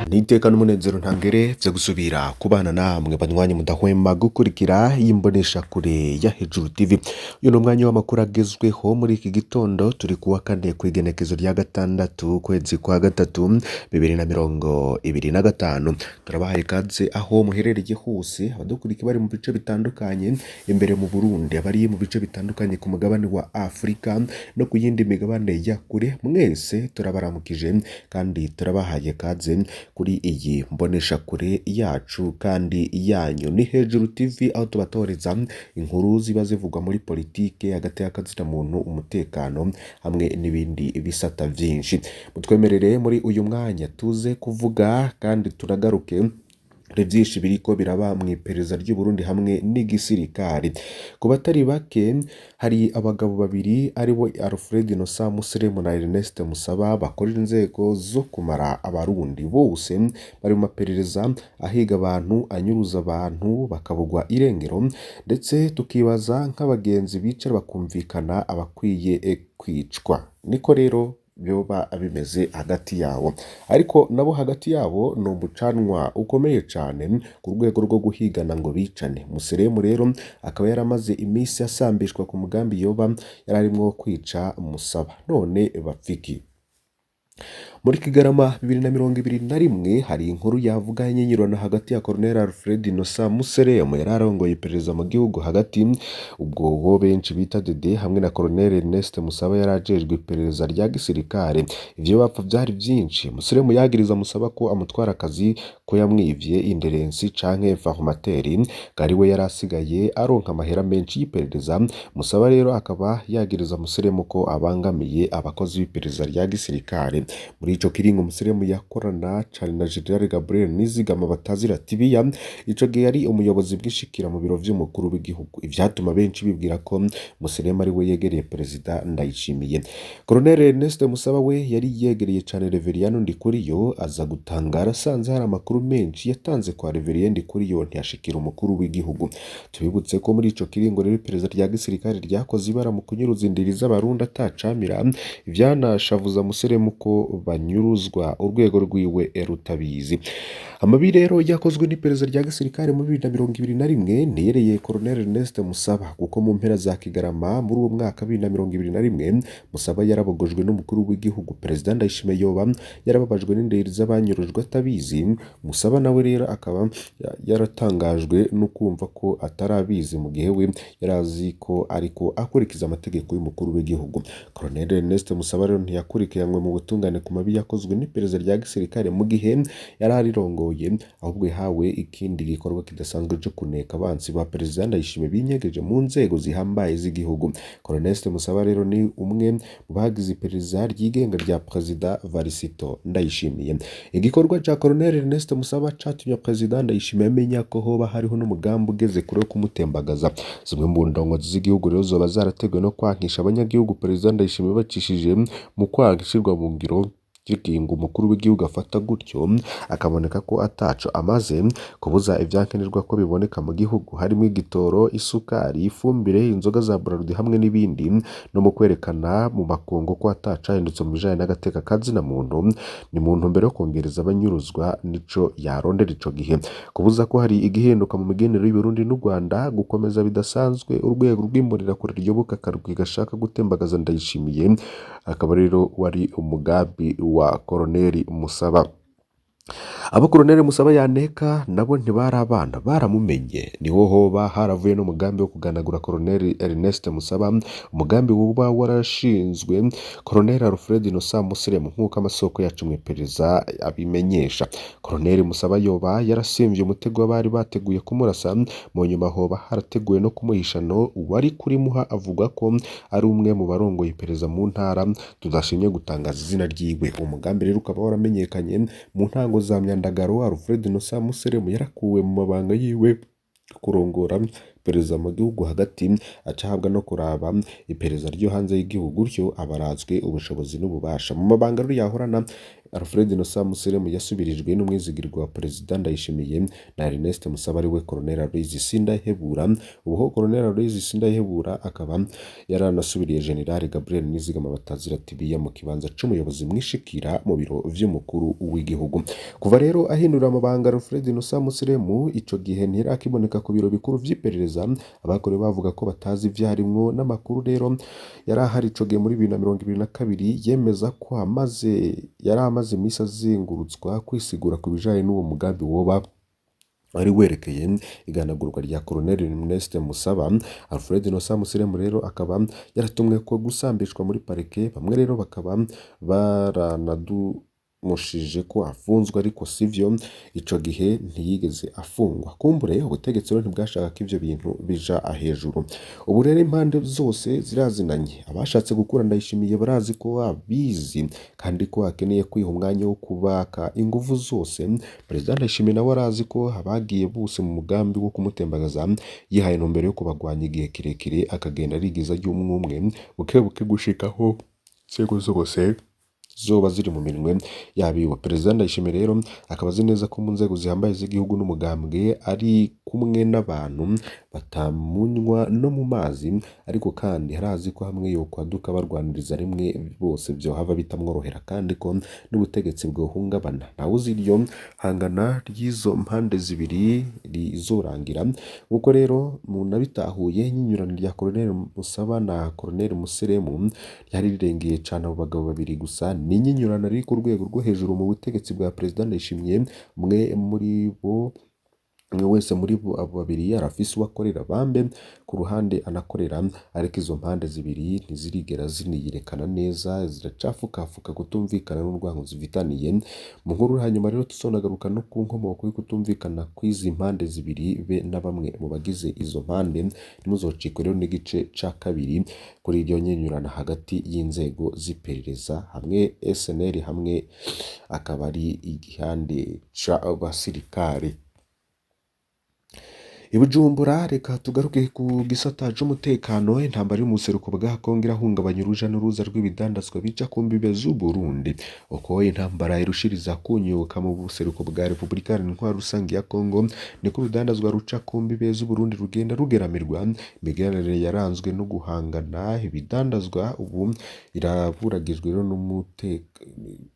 N'iteka n'umunezero ntangere vyo gusubira kubana namwe banywanyi mudahwema gukurikira iyi mboneshakure ya Hejuru TV. Uyu ni umwanya w'amakuru agezweho muri iki gitondo, turi kuwa kane kw'igenekezo rya gatandatu ukwezi kwa gatatu 2025. Turabahaye ikaze aho muherereye hose, abadukurikiye bari mu bice bitandukanye imbere mu Burundi, abari mu bice bitandukanye ku mugabane wa Afrika no ku yindi migabane ya kure, mwese turabaramukije kandi turabahaye ikaze kuri iyi mboneshakure yacu kandi yanyu. Ni Hejuru TV aho tubatoreza inkuru ziba zivugwa muri politike, hagati y'akazina muntu, umutekano hamwe n'ibindi bisata vyinshi. Mutwemerere muri uyu mwanya tuze kuvuga kandi tunagaruke hari vyinshi biriko biraba mw'iperereza ry'Uburundi hamwe n'igisirikare. Ku batari bake hari abagabo babiri aribo Alfred Innocent Museremu na Ernest Musaba bakorera inzego zo kumara abarundi, bose bari mu maperereza ahiga abantu, anyuruza abantu bakabugwa irengero, ndetse tukibaza nk'abagenzi bicara bakumvikana abakwiye kwicwa. Niko rero vyoba bimeze hagati yabo, ariko nabo hagati yabo ni umucanwa ukomeye cane ku rwego rwo guhigana ngo bicane. Museremu rero akaba yaramaze imisi asambishwa ku mugambi yoba yararimwo kwica Musaba, none bapfa iki? Muri Kigarama 2021 hari inkuru yavuga inyinyurano hagati ya Colonel Alfred Innocent Museremu yari arongoye iperereza mu gihugu hagati, ubwo bo benshi bita Dede, hamwe na Colonel Ernest Musaba yari ajejwe iperereza rya gisirikare. Ivyo bapfa vyari vyinshi. Museremu yagiriza Musaba ko amutwara akazi, ko yamwivye inderensi canke informateur, ngo ariwe yari asigaye aronka amahera menshi y'iperereza. Musaba rero akaba yagiriza Museremu ko abangamiye abakozi b'iperereza rya gisirikare. Muri ico kiringo Museremu yakorana cane na General Gabriel Nizigama batazira Tibiya, ico gihe yari umuyobozi bw'ishikira mu biro vy'umukuru w'igihugu, ivyatuma benshi bibwira ko Museremu ari we yegereye Perezida Ndayishimiye. Colonel Ernest Musaba we yari yegereye cane Reveriyano Ndikuriyo, aza gutangara asanze hari amakuru menshi yatanze kwa Reverien Ndikuriyo ntiyashikira umukuru w'igihugu. Tubibutse ko muri ico kiringo rero iperereza rya gisirikare ryakoze ibara mu kunyuruza indiri z'abarundi atacamira, ivyanashavuza Museremu ko banyuruzwa urwego rwiwe rutabizi. Amabi rero yakozwe n'iperereza rya gisirikare muri 2021 ntiyereye Colonel Ernest Musaba, kuko mu mpera za Kigarama muri uwo mwaka 2021 Musaba yarabogojwe n'umukuru w'igihugu. Perezida Ndayishimiye yoba yarababajwe n'indiri z'abanyurujwe atabizi. Musaba nawe rero akaba yaratangajwe no kumva ko atarabizi, mu gihe we yarazi ko ariko akurikiza amategeko y'umukuru w'igihugu. Colonel Ernest Musaba rero ntiyakurikiranwe mu butungane ku mabi yakozwe n'iperereza rya gisirikare mu gihe yari arirongoye, ahubwo yahawe ikindi gikorwa kidasanzwe co kuneka abansi ba Perezida Ndayishimiye binyegeje mu nzego zihambaye z'igihugu. Colonel Ernest Musaba rero ni umwe mu bagize iperereza ryigenga rya Perezida Varisito Ndayishimiye. Igikorwa ca Colonel Ernest Musaba catumye Perezida Ndayishimiye amenya ko hoba hariho n'umugambi ugeze kure wo kumutembagaza. Zimwe mu ndongozi z'igihugu rero zoba zarateguwe no kwankisha abanyagihugu Perezida Ndayishimiye bacishije mu kwanga ishirwa mu ngiro ry'ingingo umukuru w'igihugu afata, gutyo akaboneka ko ataco amaze kubuza ivyankenerwa ko biboneka mu gihugu, harimo igitoro, isukari, ifumbire, inzoga za Bralirwa hamwe n'ibindi, no mu kwerekana mu makungu ko atacahindutse mu bijanye n'agateka kazina muntu. Ni mu ntumbero yo kongereza abanyuruzwa nico yarondera ico gihe, kubuza ko hari igihinduka mu migenere y'Uburundi n'u Rwanda, gukomeza bidasanzwe urwego rw'imbonerakure ryoboka akarwi gashaka gutembagaza Ndayishimiye, akaba rero wari umugambi wa Colonel Musaba. Abo Colonel Musaba yaneka nabo ntibari abana, baramumenye. Niho hoba haravuye n'umugambi wo kuganagura Colonel Ernest Musaba, umugambi woba warashinzwe Colonel Alfred Innocent Museremu nk'uko amasoko yacu mw'iperereza abimenyesha. Colonel Musaba yoba yarasimvye umutego w'abari bateguye kumurasa, mu nyuma hoba harateguwe no kumuhisha no uwari kurimuha avuga ko ari umwe mu barongoye iperereza mu ntara tudashimye gutangaza izina ryiwe. Uwo mugambi rero ukaba waramenyekanye mu ntango za Myandagaro. Alfred Innocent Museremu yarakuwe mu mabanga yiwe kurongora iperereza mu gihugu hagati, aca ahabwa no kuraba iperereza ryo hanze y'igihugu, gutyo abarazwe ubushobozi n'ububasha mu mabanga rero yahorana. Alfred Innocent Museremu yasubirijwe n'umwizigirwa wa Perezida Ndayishimiye na Ernest Musaba ariwe Colonel Aloys Sindayihebura. Ubu Colonel Aloys Sindayihebura akaba yaranasubiriye General Gabriel Nizigama Batazira Tibiya mu kibanza c'umuyobozi mwishikira mu biro vy'umukuru w'igihugu. Kuva rero ahindura amabanga, Alfred Innocent Museremu ico gihe ntirakiboneka ku biro bikuru vy'iperereza. Abakorewe bavuga ko batazi ivyarimwo, n'amakuru rero yari ahari ico gihe muri 2022 yemeza ko amaze yari amaze imisi azengurutswa kwisigura ku bijanye n'uwo mugambi woba wari werekeye iganagurwa rya Colonel Ernest Musaba. Alfred Innocent Museremu rero akaba yaratumwe ko gusambishwa muri parike, bamwe rero bakaba baranadumushije ko afunzwe, ariko sivyo, ico gihe ntiyigeze afungwa. Kumbure ubutegetsi rero ntibwashaka ko ivyo bintu bija hejuru. Ubu rero impande zose zirazinanye. Abashatse gukura Ndayishimiye barazi ko abizi kandi ko akeneye kwiha umwanya wo kubaka inguvu zose. Perezida Ndayishimiye nawe arazi ko abagiye bose mu mugambi wo kumutembagaza yihaye intumbero yo kubagwanya igihe kirekire, akagenda arigiza y'umwe umwe buke buke gushikaho inzego zose zoba ziri mu minwe yabiwe. Perezida Ndayishimiye rero akaba azi neza ko mu nzego zihambaye z'igihugu n'umugambwe ari kumwe n'abantu batamunywa no mu mazi, ariko kandi harazi ko hamwe yokwaduka barwaniriza rimwe bose vyohava bitamworohera, kandi ko n'ubutegetsi bwohungabana. Ntawuzi iryo hangana ry'izo mpande zibiri rizorangira. Nk'uko rero munabitahuye, inyinyurano rya Colonel Musaba na Colonel Museremu ryari rirengeye cane abo bagabo babiri gusa. Ni inyinyurano riri ku rwego rwo hejuru mu butegetsi bwa Perezida Ndayishimiye. Umwe muri bo, umwe wese muri bo abo babiri, arafise uwo akorera bambe ku ruhande anakorera, ariko izo mpande zibiri ntizirigera ziniyerekana neza, ziracafukafuka kutumvikana n'urwango zifitaniye. Mu nkuru hanyuma rero tuzonagaruka no ku nkomoko yo kutumvikana kw'izi mpande zibiri be na bamwe mu bagize izo mpande. Ntimuzocikwe rero n'igice ca kabiri kuri iryo nyinyurana hagati y'inzego z'iperereza, hamwe SNL hamwe akaba ari igihande c'abasirikare. I Bujumbura, reka tugaruke ku gisata c'umutekano. Intambara iri mu buseruko bwa Kongo irahungabanya uruja n'uruza rw'ibidandazwa bica ku mbibe z'Uburundi. Uko intambara irushiriza kunyuka mu buseruko bwa Repubulika Iharanira Intwaro Rusange ya Kongo, niko urudandazwa ruca ku mbibe z'Uburundi rugenda rugeramirwa. Imigenderanire yaranzwe no guhangana ibidandazwa ubu iraburagijwe rero n'umutekano.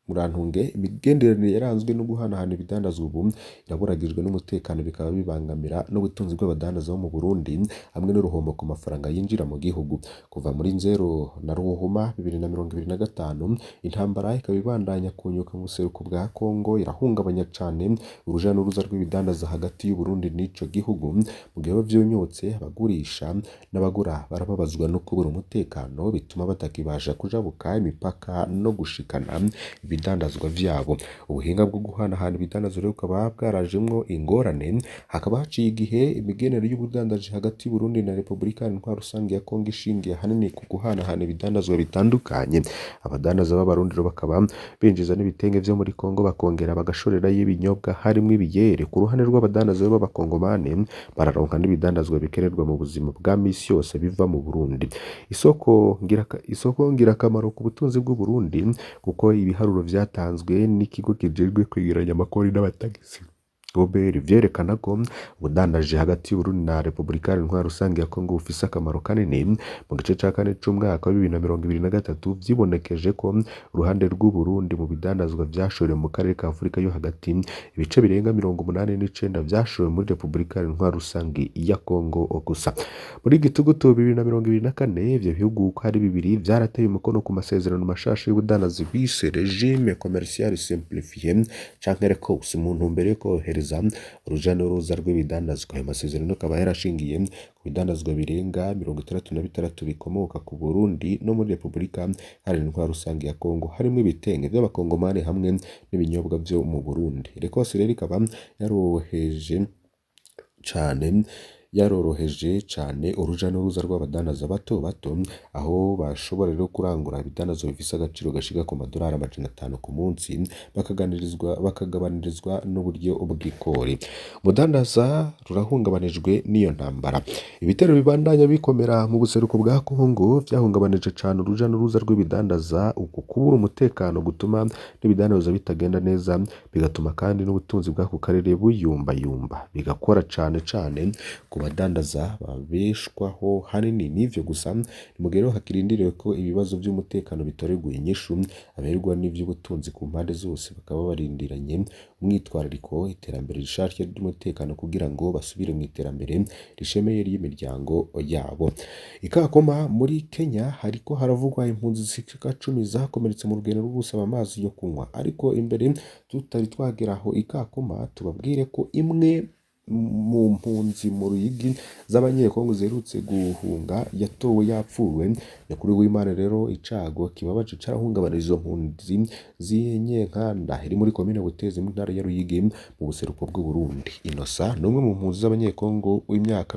Murantunge, imigenderanire yaranzwe no guhanahana ibidandazwa ubu iraburagijwe n'umutekano, bikaba bibangamira n'ubutunzi bw'abadandaza bo mu Burundi hamwe n'uruhombo ku mafaranga yinjira mu gihugu. Kuva muri Nzero na Ruhuhuma 2025, intambara ikaba ibandanya kunyuka mu buseruko bwa Kongo, irahungabanya cane uruja n'uruza rw'ibidandaza hagati y'Uburundi n'ico gihugu. Mu gihe vyunyutse, abagurisha n'abagura barababazwa no kubura umutekano, bituma batakibasha kujabuka imipaka no gushikana ibidandazwa vyabo. Ubuhinga bwo guhanahana ibidandazwa rero bukaba bwarajemwo ingorane. Hakaba haciye igihe imigenero y'ubudandaji hagati y'Uburundi na Repubulika Iharanira Rusange ya Kongo ishingiye ahanini ku guhanahana ibidandazwa bitandukanye. Abadandaza b'Abarundi rero bakaba binjiza n'ibitenge vyo muri Kongo, bakongera bagashorerayo ibinyobwa harimwo ibiyere. Ku ruhande rw'abadandaza b'Abakongomani, bararonka n'ibidandazwa bikenerwa mu buzima bwa misi yose biva mu Burundi. Isoko ngirakamaro ku butunzi bw'Uburundi, kuko ibiharuro vyatanzwe n'ikigo kijejwe kwegeranya amakori n'amatagisi OBR vyerekana ko ubudandaji hagati y'Uburundi na Repubulika Iharanira Rusange ya Kongo bufise akamaro kanini. Mu gice ca kane c'umwaka wa 2023, vyibonekeje ko uruhande rw'Uburundi mu bidandazwa vyashorewe mu karere ka Afurika yo hagati, ibice birenga 89 vyashowe muri Repubulika Iharanira Rusange ya Kongo gusa. Muri Gitugutu 2024, ivyo bihugu uko ari bibiri vyarateye umukono ku masezerano mashasha y'ubudandaji bise Régime Commercial Simplifié canke RECOS, mu ntumbero yo korohereza uruja n'uruza rw'ibidandazwa. Ayo masezerano akaba yarashingiye ku bidandazwa birenga 66 bikomoka ku Burundi no muri Repubulika Iharanira Rusange ya Kongo, harimwo ibitenge vy'Abakongomani hamwe n'ibinyobwa vyo mu Burundi. RECOS rero ikaba yaroroheje cane yaroroheje cane uruja n'uruza rw'abadandaza bato bato, aho bashobora rero kurangura ibidandazwa bifise agaciro gashika ku madolari 500 ku munsi, bakaganirizwa bakagabanirizwa n'uburyo bw'ikori. Umudandaza rurahungabanijwe n'iyo ntambara. Ibitero bibandanya bikomera mu buseruko bwa Kongo vyahungabanije cane uruja n'uruza rw'ibidandaza. Uku kubura umutekano gutuma n'ibidandazwa bitagenda neza, bigatuma kandi n'ubutunzi bw'ako karere buyumbayumba, bigakora cane cane ku badandaza babeshwaho hanini n'ivyo gusa. Ni mu gihe rero hakirindiriwe ko ibibazo vy'umutekano bitorerwa inyishu, aberwa n'ivy'ubutunzi ku mpande zose bakaba barindiranye umwitwarariko iterambere rishasha ry'umutekano kugira ngo basubire mu iterambere rishemeye ry'imiryango yabo. Ikakoma muri Kenya hariko haravugwa impunzi zishika 10 zakomeretse mu rugendo rwo gusaba amazi yo kunywa, ariko imbere tutari twagera aho Ikakoma, tubabwire ko imwe mu mpunzi mu Ruyigi z'Abanyekongo ziherutse guhunga yatowe yapfuwe. Nyakuri w'Imana rero icago kibabaje carahungabanije izo mpunzi z'Inyenkanda iri muri komine Butezi mu ntara ya Ruyigi mu buseruko bw'Uburundi. Innocent ni umwe mu mpunzi z'Abanyekongo w'imyaka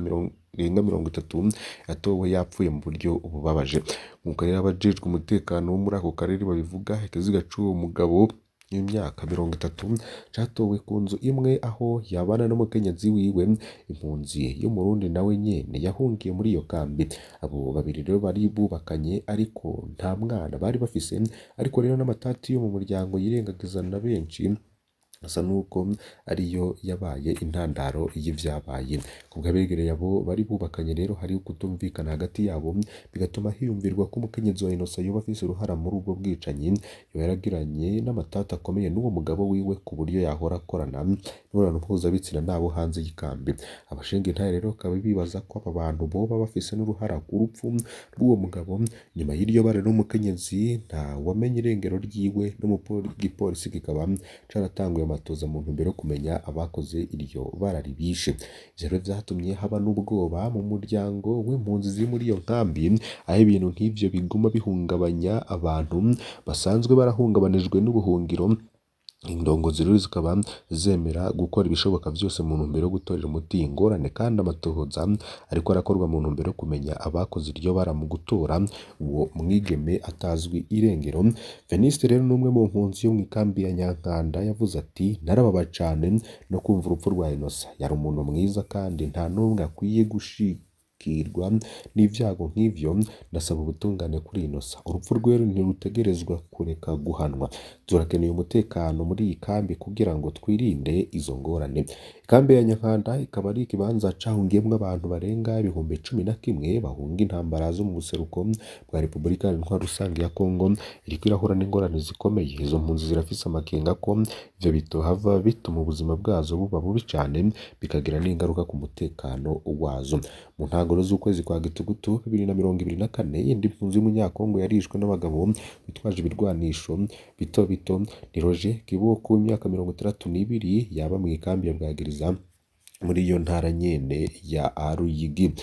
irenga 30 yatowe yapfuye mu buryo bubabaje. Nk'uko rero abajejwe umutekano wo muri ako karere babivuga, ikiziga c'uwo mugabo w'imyaka 30 catowe ku nzu imwe aho yabana n'umukenyezi wiwe, impunzi y'Umurundi nawe nyene yahungiye muri iyo kambi. Abo babiri rero bari bubakanye ariko nta mwana bari bafise, ariko rero n'amatati yo mu muryango yirengagiza na benshi asa nuko ariyo yabaye intandaro y'ivyabaye. Kubw'abegereye abo bari bubakanye rero hari ukutumvikana hagati yabo, bigatuma hiyumvirwa ko umukenyezi wa Innocent yoba afise uruhara muri ubwo bwicanyi, yoba yaragiranye n'amatati akomeye n'uwo mugabo wiwe ku buryo yahora akorana imibonano mpuzabitsina n'abo hanze y'ikambi. Abashinga intahe rero bakaba bibaza ko aba bantu boba bafise n'uruhara ku rupfu rw'uwo mugabo. Nyuma y'iryo bara n'umukenyezi nta wamenye irengero ryiwe, n'igipolisi kikaba caratanguye amatoza mu ntumbero yo kumenya abakoze iryo bara ribishe. Ivyo rero vyatumye haba n'ubwoba mu muryango w'impunzi ziri muri iyo nkambi, aho ibintu nk'ivyo biguma bihungabanya abantu basanzwe barahungabanijwe n'ubuhungiro. Indongozi rero zikaba zemera gukora ibishoboka vyose mu ntumbero yo gutorera umuti ingorane, kandi amatohoza ariko arakorwa mu ntumbero yo kumenya abakoze iryo bara mu gutora uwo mwigeme atazwi irengero. Veniste rero ni umwe mu mpunzi yo mw'ikambi ya Nyankanda, yavuze ati: "Narababaye cane no kumva urupfu rwa Innocent. Yari umuntu mwiza kandi nta n'umwe akwiye gushikirwa n'ivyago nk'ivyo. Ndasaba ubutungane kuri Innocent. Urupfu rwiwe ntirutegerezwa kureka guhanwa. Turakeneye umutekano muri iyi kambi kugira ngo twirinde izo ngorane." Ikambi ya Nyankanda ikaba ari ikibanza cahungiyemwo abantu barenga 11,000 bahunga intambara zo mu buseruko bwa Repubulika Iharanira Rusange ya Kongo, iriko irahura n'ingorane zikomeye. Izo mpunzi zirafise amakenga ko ivyo bitohava bituma ubuzima bwazo buba bubi cane, bikagira n'ingaruka ku mutekano wazo. Mu ntango z'ukwezi kwa Gitugutu 2024, iyindi mpunzi y'Umunyakongo yarishwe n'abagabo bitwaje ibirwanisho bito bito. Ni Roger Kiboko w'imyaka 62 yaba mw'ikambi ya Bwagiriza muri iyo ntara nyene ya Ruyigi.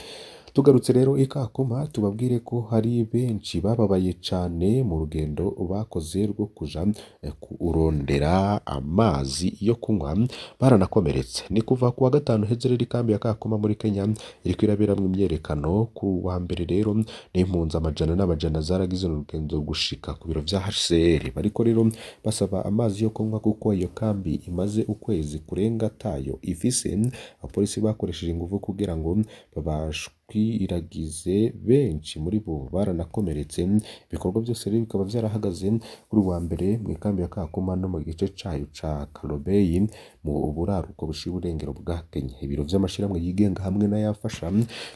Tugarutse rero Ikakoma, tubabwire ko hari benshi bababaye cane mu rugendo bakoze rwo kuja kurondera amazi yo kunywa, baranakomeretse. Ni kuva ku wa gatanu heze rero ikambi ya Kakuma muri Kenya iriko iraberamwo imyerekano. Ku wa mbere rero n'impunzi amajana n'amajana zaragize urugendo gushika ku biro vya HCR, bariko rero basaba amazi yo kunywa kuko iyo kambi imaze ukwezi kurenga atayo ifise. Abapolisi bakoresheje inguvu kugira ngo babashwiragize, benshi muri bo baranakomeretse. Ibikorwa byose rero bikaba vyarahagaze kuri wa mbere mw'ikambi ya Kakuma no mu gice cayo ca Karobeyi mu buraruko bushira uburengero bwa Kenya. Ibiro vy'amashirahamwe yigenga hamwe n'ayafasha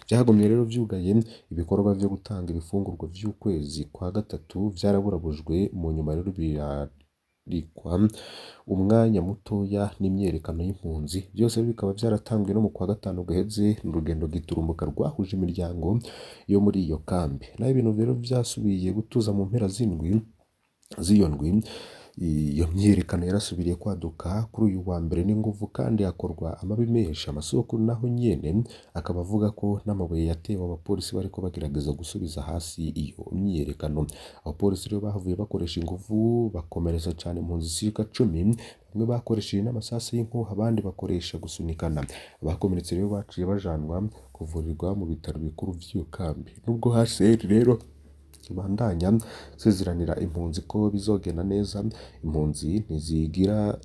vyagumye rero vyugaye. Ibikorwa vyo gutanga ibifungurwa vy'ukwezi kwa gatatu vyaraburabujwe, mu nyuma rero birarikwa umwanya mutoya n'imyerekano y'impunzi. Byose bikaba vyaratanguye no mu kwa gatanu gaheze n'urugendo giturumbuka rwahuje imiryango yo muri iyo kambi. Naho ibintu rero vyasubiye gutuza mu mpera z'indwi z'iyo ndwi, Iyo myiyerekano yarasubiriye kwaduka kuri uyu wa mbere n'inguvu kandi hakorwa amabi menshi. Amasoko naho nyene akaba avuga ko n'amabuye yatewe abapolisi bariko bagerageza gusubiza hasi iyo myiyerekano. Abapolisi rero bahavuye bakoresha inguvu bakomeretsa cane impunzi zishika 10, bamwe bakoresheje n'amasase y'inkoho abandi bakoresha gusunikana. Abakomeretse rero baciye bajanwa kuvurirwa mu bitaro bikuru vy'iyo kambi. Nubwo HCR rero ibandanya sezeranira impunzi ko bizogenda neza, impunzi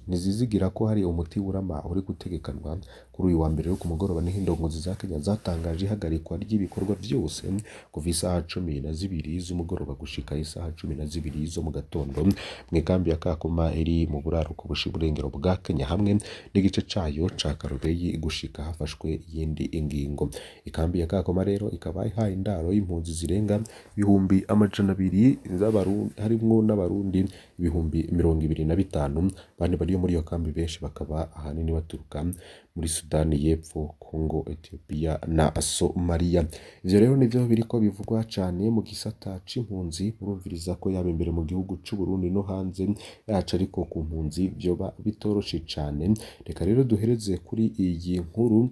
ntizizigira ko hari umuti urama uri gutegekanwa. Kuri uyu wa mbere ku mugoroba niho indongozi za Kenya zatangaje ihagarikwa ry'ibikorwa vyose kuva isaha 12 z'umugoroba gushika isaha 12 zo mu gatondo mw'ikambi ya Kakuma iri mu buraruko busha iburengero bwa Kenya hamwe n'igice cayo ca Karubeyi gushika hafashwe iyindi ingingo. Ikambi ya Kakuma rero ikaba ihaye indaro y'impunzi zirenga 200,000 harimwo n'Abarundi 25,000, abandi bari muri iyo kambi benshi bakaba ahanini baturuka muri Sudani y'Epfo, Congo, Ethiopia na Somalia. Ivyo rero nivyo biriko bivugwa cane mu gisata c'impunzi, murumviriza ko yaba imbere mu gihugu c'u Burundi no hanze yaco, ariko ku mpunzi vyoba bitoroshe cane. Reka rero duhereze kuri iyi nkuru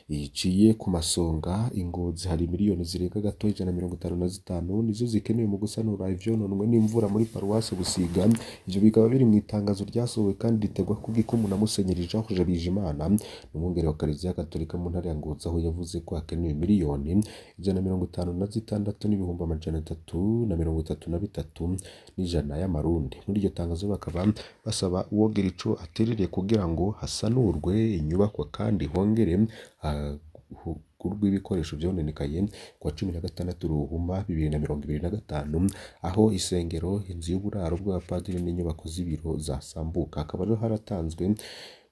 iciye ku masonga. Ingozi hari miliyoni zirenga gato 155 nizo zikenewe mu gusanura ivyononwe n'imvura muri paruwasi Busiga. Ivyo bikaba biri mu itangazo ryasohowe kandi ritegwa ku gikumu na Musenyeri Georges Bijimana, n'umwungere wa Kiliziya Gatolika mu ntara ya Ngozi, aho yavuze ko hakenewe miliyoni 156 n'ibihumbi 333 n'ijana y'amarundi. Muri iryo tangazo bakaba basaba uwogira ico aterereye kugira ngo hasanurwe inyubakwa kandi hongere hagurwe ibikoresho vyononekaye kuwa 16 Ruhuma 2025, aho isengero, inzu y'uburaro bw'abapadiri n'inyubako z'ibiro zasambuka. Hakaba rero haratanzwe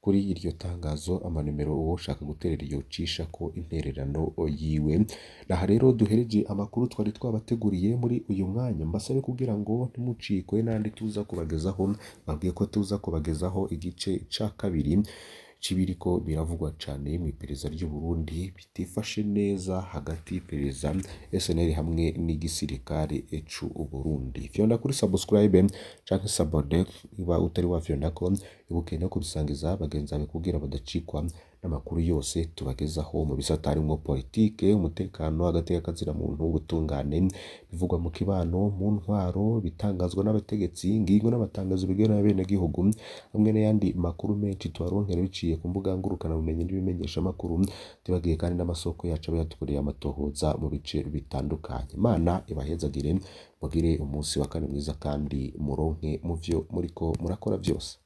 kuri iryo tangazo amanimero uwoshaka guterera yocisha ko intererano yiwe. Aha rero duhereje amakuru twari twabateguriye muri uyu mwanya, mbasabe kugira ngo ntimucikwe n'andi tuza kubagezaho. Babwiye ko tuza kubagezaho igice ca kabiri c'ibiriko biravugwa cane mw'iperereza ry'u Burundi bitifashe neza hagati y'iperereza SNL hamwe n'igisirikare c'u Burundi. Fyonda kuri subscribe canke s'abonner niba utari wafyondako, ibuke no kubisangiza bagenzi bawe kugira badacikwa n'amakuru yose tubagezaho mu bisata harimwo politike, umutekano, agateka kazina-muntu, ubutungane, bivugwa mu kibano, mu ntwaro, bitangazwa n'abategetsi, ingingo n'amatangazo bigenera abenegihugu, hamwe n'ayandi makuru menshi tubaronkera biciye ku mbuga ngurukanabumenyi n'ibimenyeshamakuru. Tibagiye kandi n'amasoko yacu aba yadukoreye amatohoza mu bice bitandukanye. Imana ibahezagire, mugire umunsi wa kane mwiza kandi muronke mu vyo muriko murakora vyose.